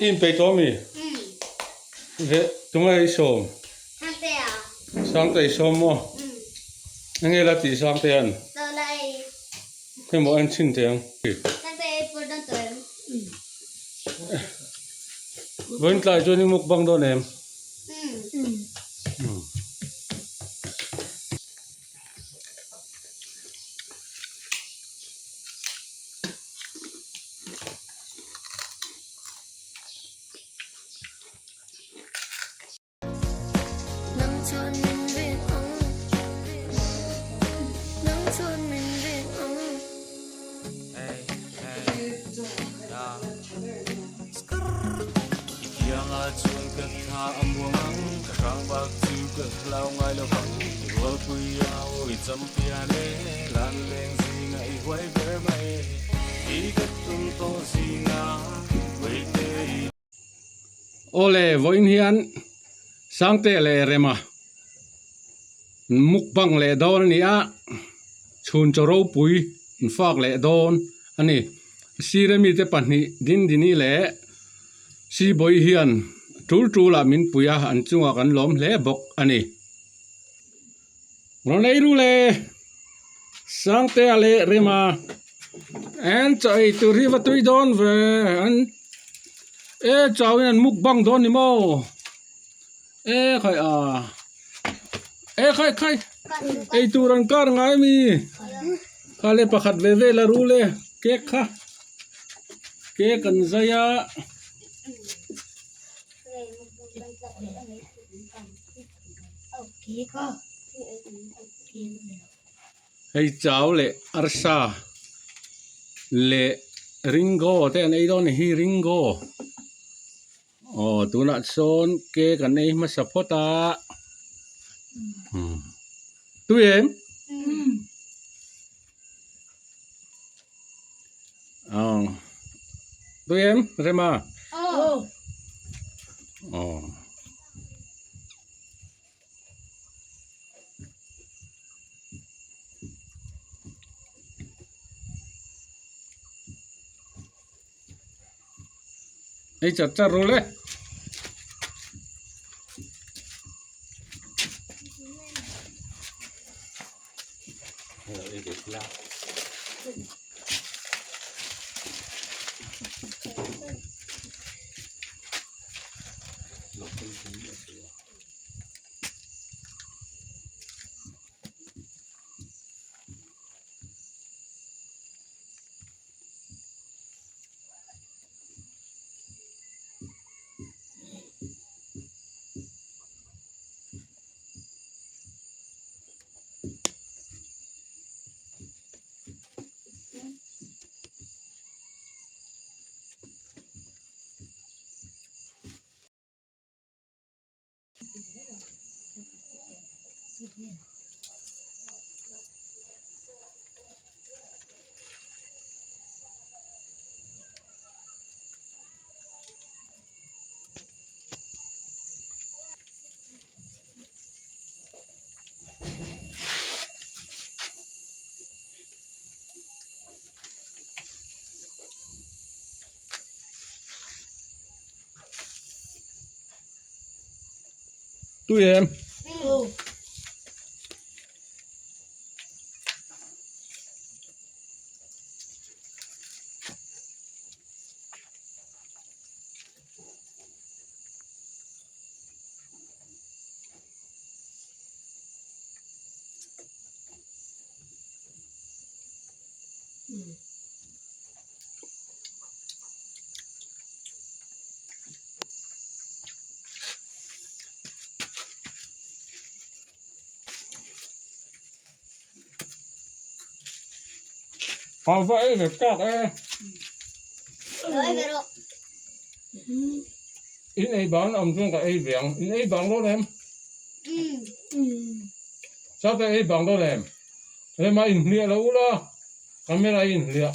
I inpeih tawh ami? Ve tunge i sawm? Sangtea. Sangte i sawm maw? Enge la tih Sangtea'n? Tawlai. Hemaw en chhin teh ang. Sangte i pur dawn tawh em? Vawiin tlai chuan i mukbang dawn em? Awle vawiin hian Sangte leh Rema mukbang leh dawn a ni a, chhun chaw ropui an fak leh dawn a ni. Sir mite pahnih Dindini leh Sibawi hian tul tulah min pui a, an chungah kan lawm hle bawk a ni. Rawn ei ru le Sangtea leh Rema an chaw ei tur hi va tui dawn ve an e chau in an mukbang dawn ni maw e khai a e khai khai ei tur an kar ngai mi kha le pakhat ve ve la ru le cake kha cake an zai a. Hei chau leh arsa leh ringo te an ei dawn a ni hi ringo aw tunah sawn cake an ei hmasa phawt a tui em aw tui em Rema aw. Ei chat chat ru le. Tui em? Hau va ei ve tak e. In ei bang awm chuan ka ei ve ang. In ei bang dawn em? Sate ei bang dawn em? Rema inhliah lo ula, camera i inhliah.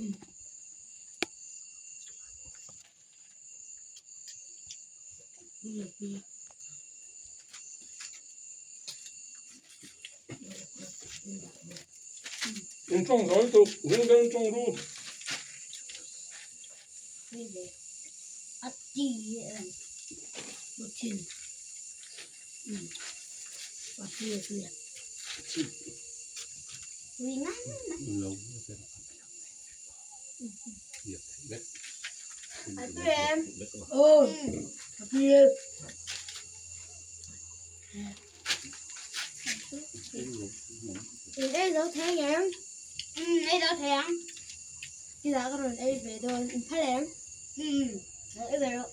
In tawng zawi tuk ring deuhin tawng ru. A ti em thin a ti a ti a tui em aw a tui em in ei zo thei em umm ei zo thei ang chutah ka rawn ei ve dawn in phal em umm lo ei ve rawh.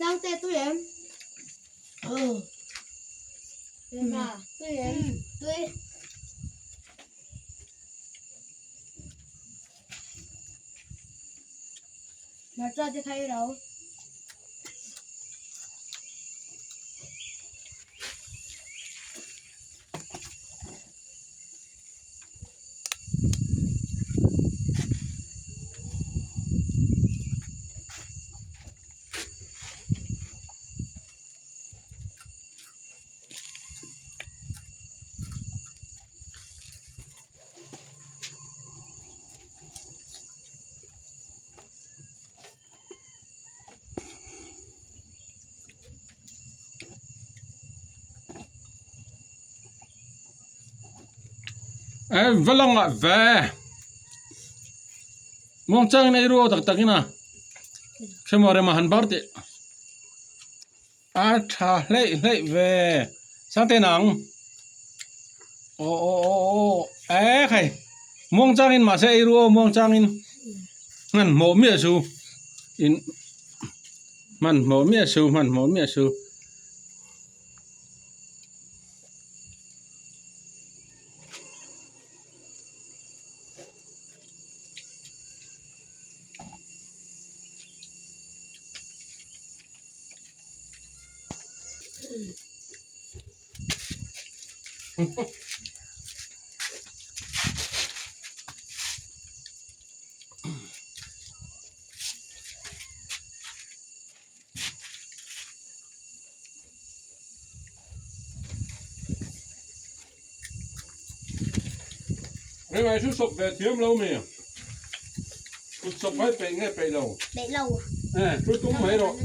Sangte tui em? Aw. Rema tui em? Tui. Hmarcha te kha i ro. E va langah ve muangchangin ei ru tak takin a hremaw rema han bar teh a tha hleih hleih ve sangte nang aw aw aw aw e khai muangchangin mahse ei ru aw muangchangin hmanhmawh miah su in hmanhmawh miah su hmanhmawh miah su. Ringai chu sawp ve thiam lo mi? Kut sawp mai peih nge peih lo? Peih lo. Eh, thu tum mai rawh.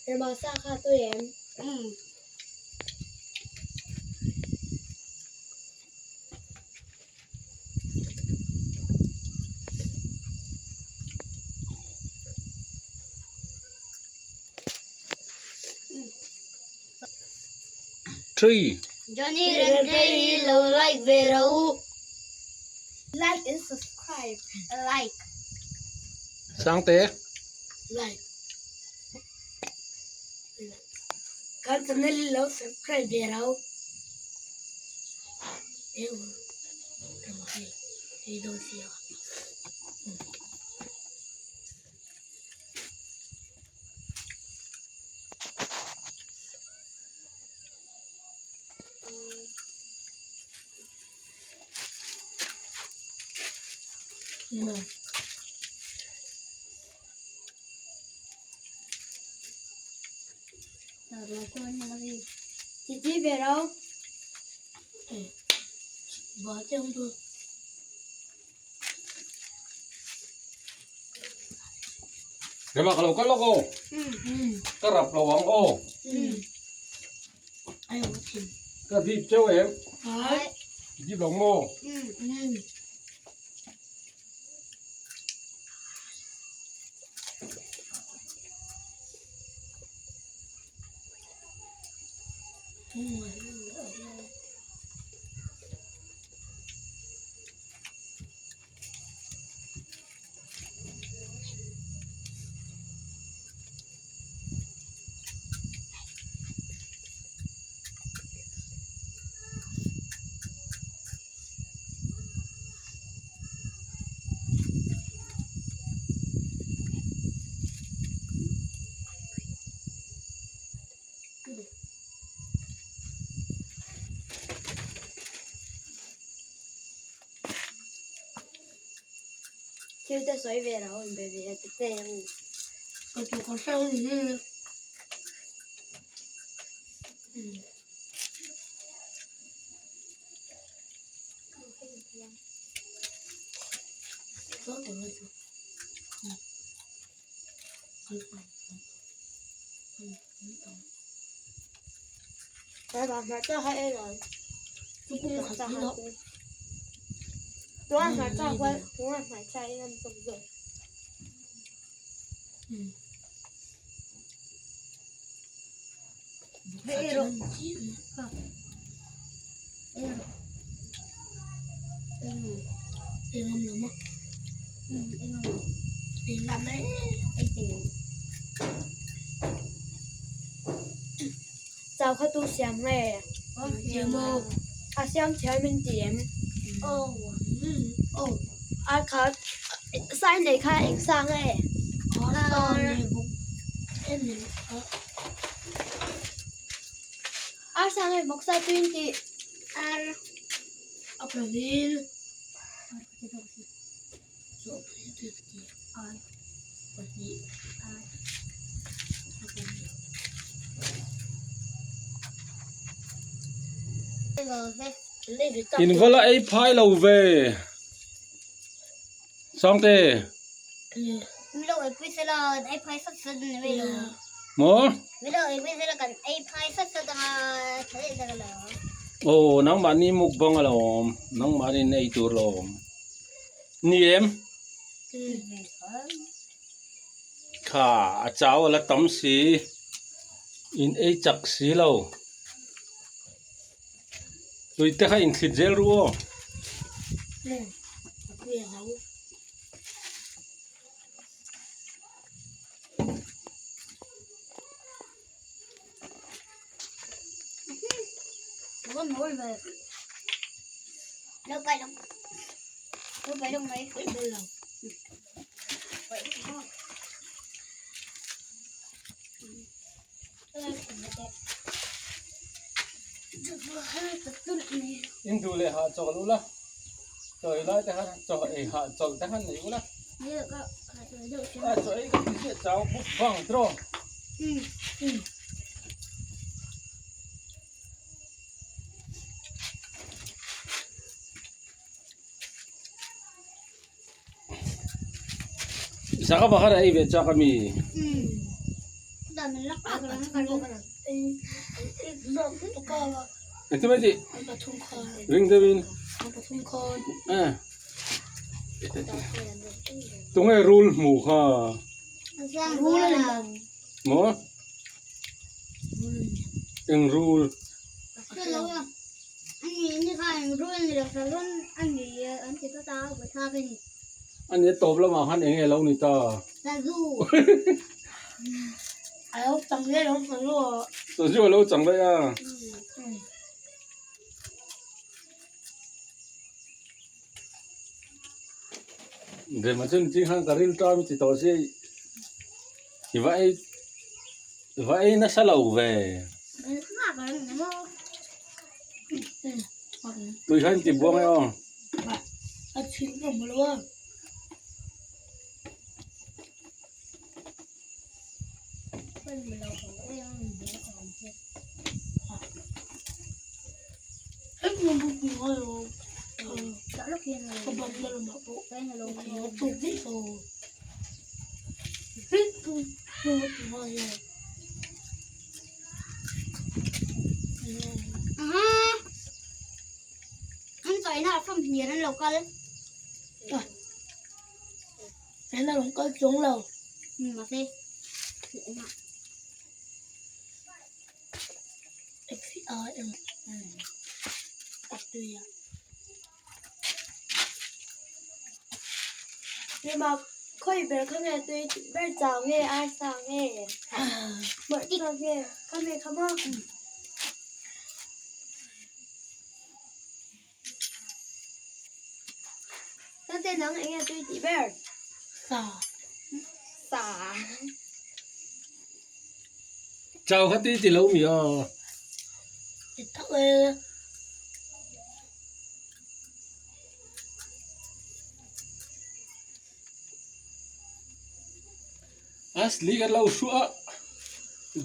Rema sa kha tui em? Three. Johnny Renthlei hi lo like ve rawh u. Like and subscribe. Like. Sangte. Like. Kan channel hi lo subscribe ve rawh u. Hei dawn si a. Rema ka lo kal lawk aw. Ka rap lo ang aw. Ka dip cheu em? Dip lo maw? Thil te sawi ve lo in be ve a ti che ang. Ka tu ka hrang ni. Chau kha tu siam nge? A siam thiam min ti em? A kha sai nei kha eng sa nge? Ar sa nge vawk sa tuin tih? Ar. A pahnih. Ar. Pahnih. Ar. In va la ei phai lo ve. Sangte. Maw? Aw nangmahni mukbang alawm nangmahni in ei tur alawm ni em? Kha a chau a la tam si in ei chak si lo tui te kha inthlit zel ru aw. In duh leh hah chawlh ula chawi lai te khan chaw ei hah chawlh te khan nei ula a chaw ei ka ti chiah chau buk bang tiraw. Zaka pakhat a ei ve chak ami. Engtin mai tih? Ring deuhin. Eh. Tunge rul hmu kha? Maw? Eng rul? A ni a tawp lamah khan eng nge lo ni ta? Sazu a lo chang daih a. Rema chu niching khan ka ril ṭam ti tawh si i va ei i va ei nasa lo ve. Tui khan ti buang e aw. Rema khawi ber kha nge tui ber chau nge arsa nge hmarcha nge kha nge kha maw. Tante nang eng nge tui tih ber? Sa. Sa. Chau kha tui ti lo mi aw. Ti tak e. Asli kan lo hruah a,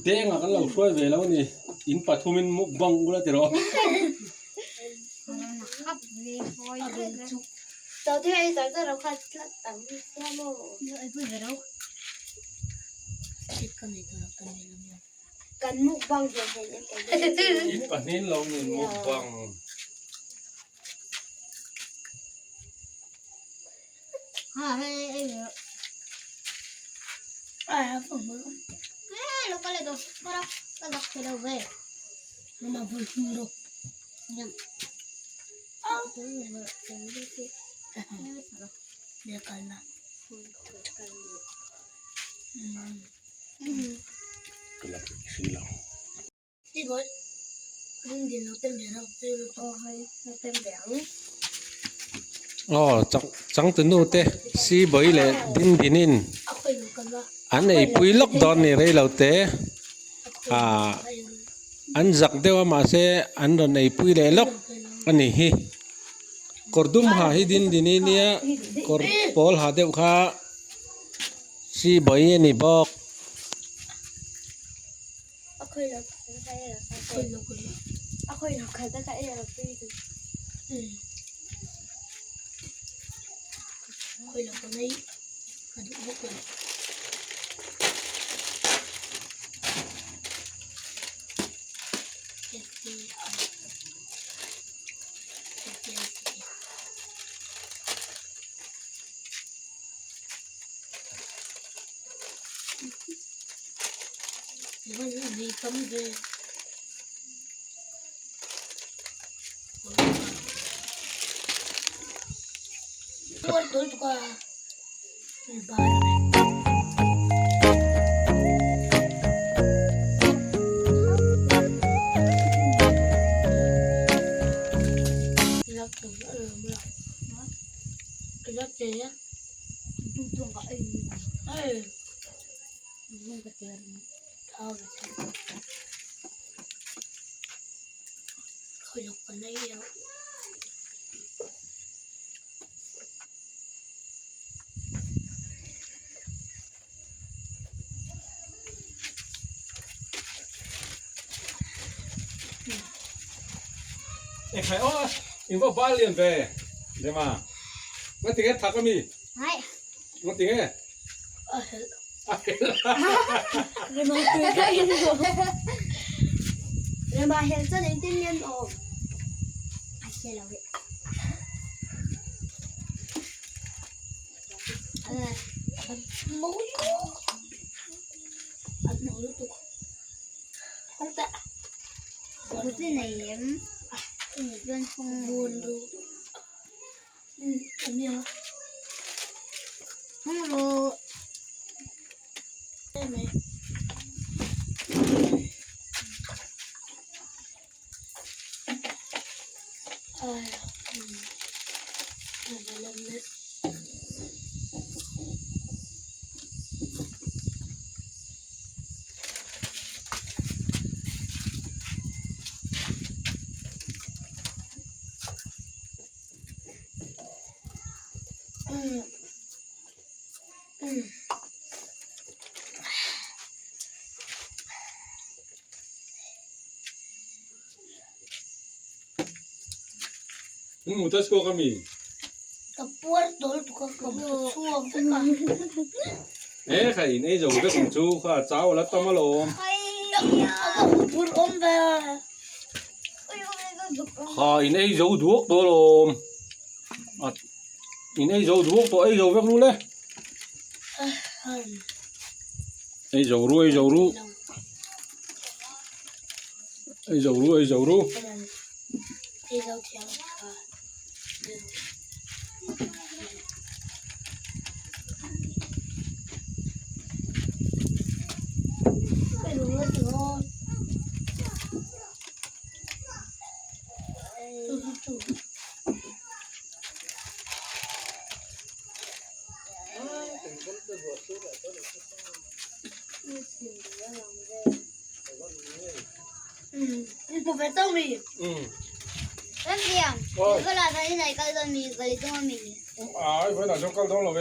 Denga kan lo hruai ve lo a ni. In pathumin mukbang ula ti rawh. In pahnihin lo ni mukbang. Ka la si lo. Aw changtunu te Sibawi leh Dindinin an eipui lawk dawn ni rei lo te ah an zak deuh a mahse an rawn eipui leh lawk a ni hi kawr dum ha hi Dindini nia kawr pawl ha deuh kha Sibawi a ni bawk. Ekhai aw in va bal lian ve Rema nga tinge thak ami nga tinge a hel Rema hel chuan engtin nge an awm a hre lo e. E kha in ei zo vek ang chu kha chau a la tam alawm. Kha in ei zo duak tawh alawm. In ei zo duak tawh ei zo vek lu le. Ei zo ru ei zo ru. Ei zo ru ei zo ru. Ai vawiinah chuan kal dawn lo e.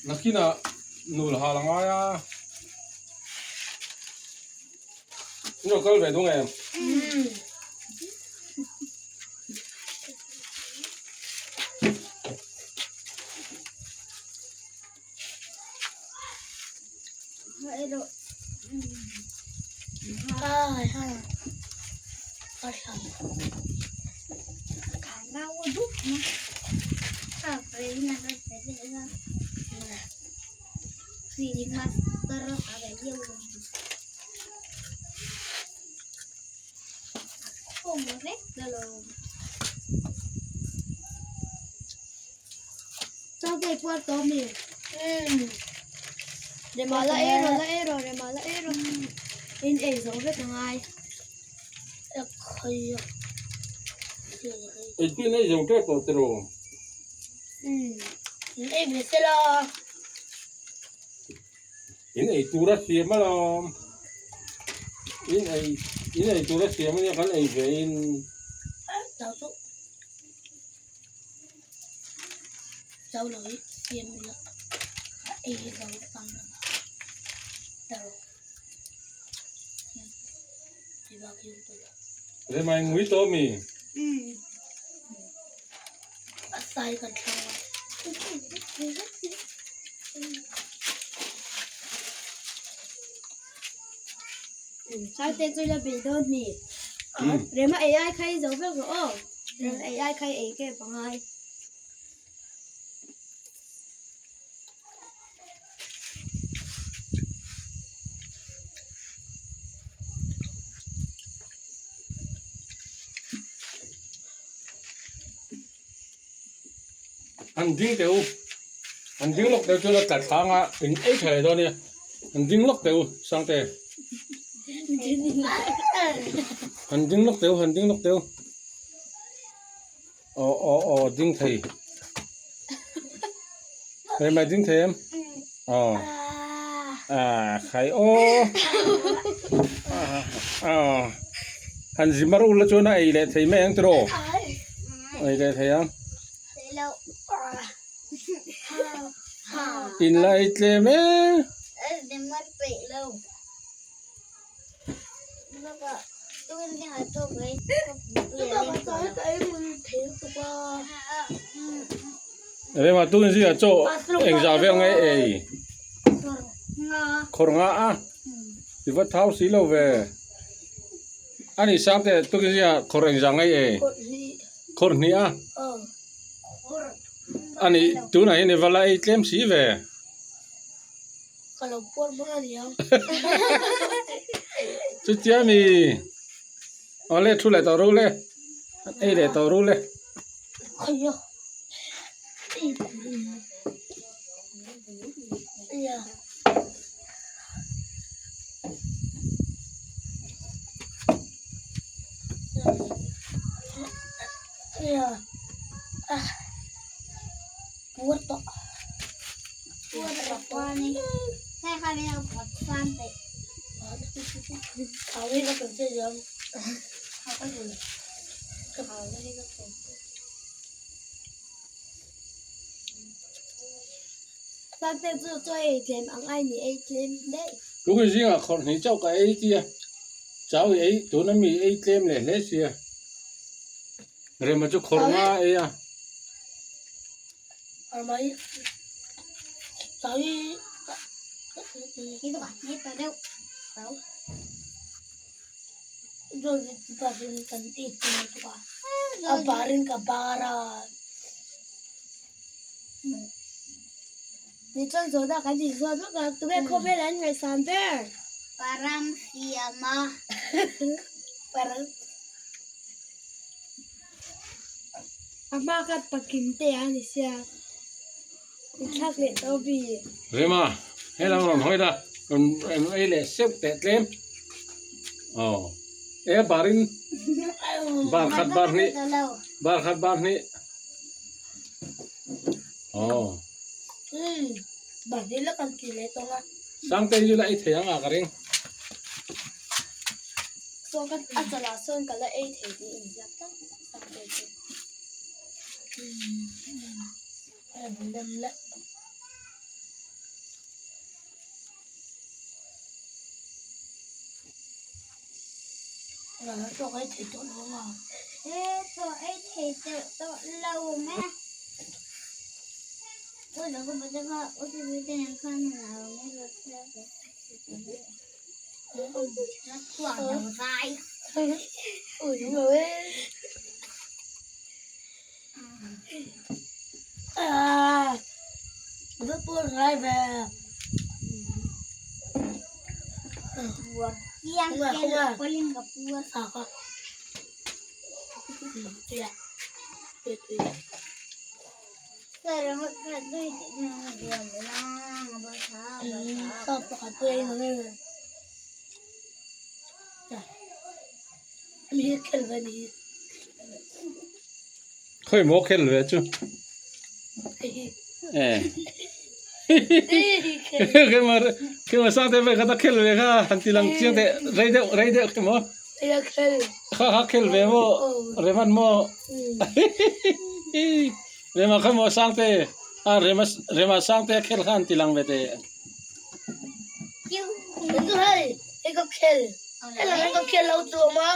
Nakinah. Nul hal a ngai a. In rawn kal ve dung em? Remala ei rawh la ei rawh Remala ei rawh in ei zawh vek a ngai. Engtin ei zo tep tawh tiraw? In ei ve se la. In ei tur a siam alawm. In ei in ei tur a siam ania kan ei ve in. Remai ngui tawh mi? Saite chu la bei dawn hni. Rema ei ai kha i zo vek rawh aw. Rema ei ai kha i ei kep angai. An ding teh u an ding lawk teh chuan a tla thlang a in ei tha leh dawn nia an ding lawk teh u Sangte an ding lawk teh u an ding lawk teh u aw aw aw ding thei hei mai ding thei em aw ah khai aw aw han zimar ula chuan a ei leh thei mai ang tiraw ei leh thei ang in la ei tlem e. Rema tun zia chaw engzah vel nge ei khawr nga a i va thau si lo ve ani sang te tukin zia khawr engzah nge ei khawr hnih a ani tunah hian i va la ei tlem si ve. Ka lo puar hmang a niang. Chutia mi awle thu leh tawh ru le ei leh tawh ru le. Khawiah. Ya. Ya. Ah. Puar tawh. Tungin zingah khawrh hnih chauh ka ei tia chau i ei tuna mi ei tlem leh hle sia Rema chu khawrh nga ei a. A hma khat pakim te a ni sia in thlak leh tawh bi. Rema helam rawn hawi la rawn rawn ei leh seuh teh tlem aw e barin bar khat bar hnih bar khat bar hnih aw Sangtei chu la ei thei ang a ka ring. Saw ka a chalah sawn ka la ei thei tih inziak tlat Sangtei chu. Chaw ei thei tawh lo ang a. E chaw ei thei tawh lo ang e. Khawi maw khel ve chu eh keimah keimah sang te ve kha ta khel ve kha han ti lang chiang teh rei deuh rei deuh khi maw kha kha khel ve maw reman maw Rema kha maw Sangte a Rema Rema Sangte a khel kha an ti lang ve teh. Chu hei hei ka khel hei lam ka khel lo chu awm a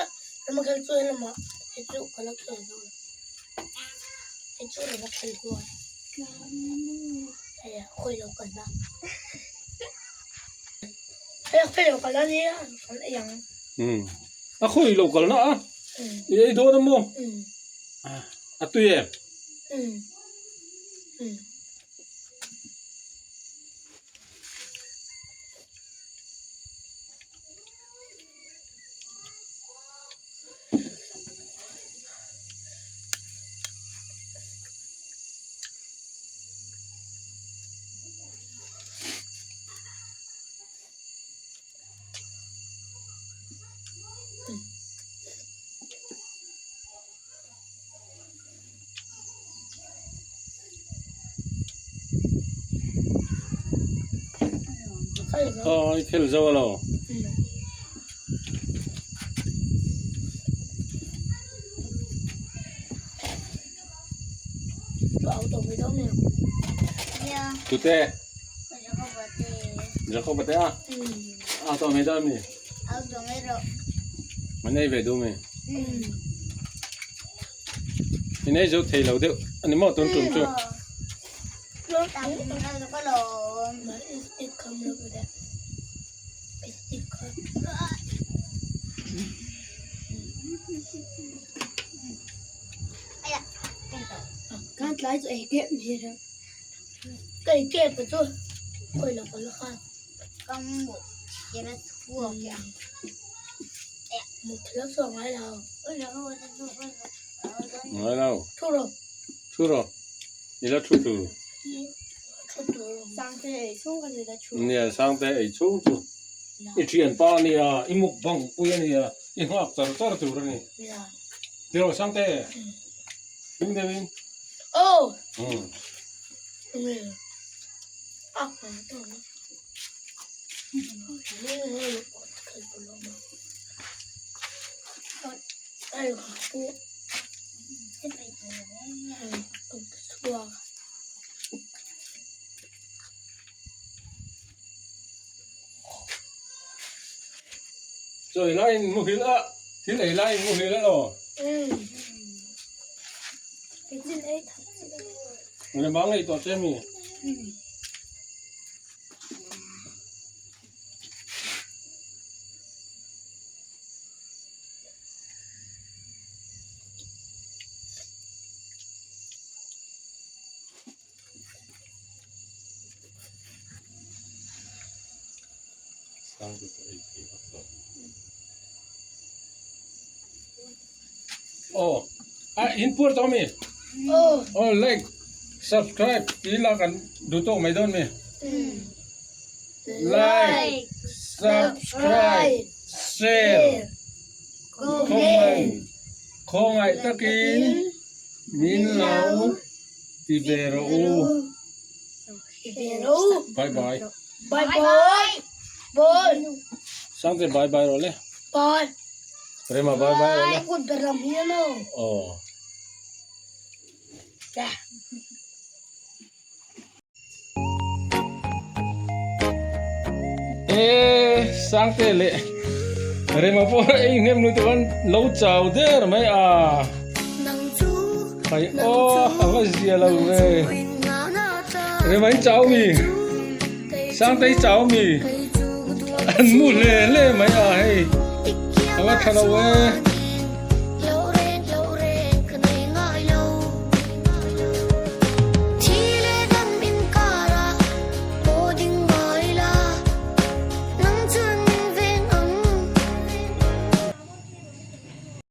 Rema khel chu helamah hei chu ka la khel zo lo hei chu Rema khel huai hei a khawi lo kalna hei a khawi lo kalna nia kan ei ang. Um a khawi lo kalna a i ei dawn a maw? A tui em? Aw i khel zo alo. Tute. Jacob te a. A to mai dawn mi. An ei ve duh mi. In ei zo thei lo deuh a ni maw tun tum chu. Ngai lo. Thu rawh. I la thu tur. Nia Sangte ei chhung chu i thianpa a nia, i mukbang pui a nia, i nghak char char tur a ni. Tiraw Sangte? Hlim deuhin. Umm. Chawi laiin muhil a, thil ei laiin muhil a lo. Rema ngei tawh che mi. Aw a in puar tawh ami aw like subscribe tih la kan duh tawk mai dawn mi like subscribe share comment khawngaih takin min lo ti ve rawh u bye bye bye bye bye Sangte bye bye rawh le bye Rema bye bye rawh le kut ber lam hi ano aw E Sangte leh. Rema pawh ei hnem lutuk an lo chau der mai a. Hai aw a va zia lo ve. Rema in chau mi. Sangtei chau mi. An mu hle hle mai a hei. A va tha lo e.